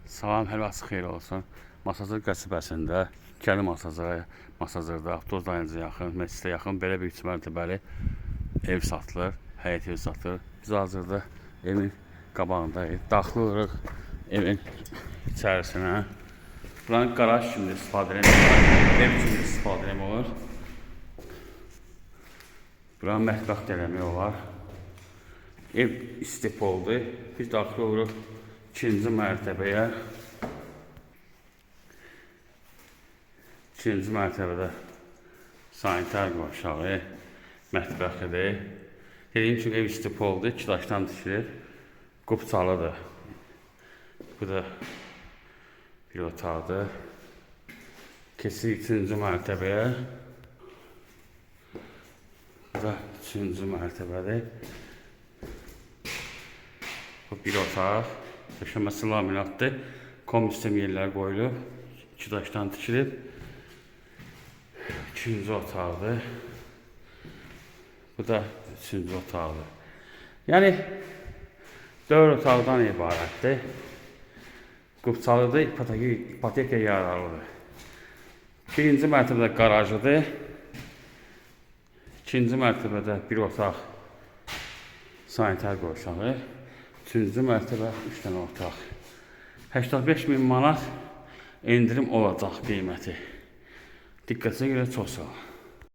Salam, hər vaxt xeyir olsun. Masazır qəsəbəsində, Kəli Masazıra, Masazırda, avtobus dayanıcına yaxın, məscidə yaxın belə bir 3 mərtəbəli ev satılır, həyət evi satılır. Biz hazırda evin qabağındayıq. Daxil oluruq evin içərisinə. Buranın qaraj kimi də istifadə etmək olar, ev kimi də istifadə etmək olar. Buranın mətbəx də eləmək olar. Ev istipoldur. Biz daxil oluruq ikinci mərtəbəyə. İkinci mərtəbədə sanitar qovşağı, mətbəxidir. Dediyim kimi ev istipoldur, iki daşdan tikilib, qupçalıdır. Bu da bir otaqdır. Keçirik üçüncü mərtəbəyə. Bu da üçüncü mərtəbədir. Bu bir otaq. Döşəməsi laminatdır. Kom sistem yerləri qoyulub. İki daşdan tikilib. İkinci otaqdır. Bu da üçüncü otaqdır. Yəni dörd otaqdan ibarətdir. Qupçalıdır, ipoteka yararlıdır. Birinci mərtəbədə qarajıdır. İkinci mərtəbədə bir otaq sanitar qovşağı. Üçüncü mərtəbə 3 dənə otaq. 85 min manat endirim olacaq qiyməti. Diqqətinizə görə çox sağ olun.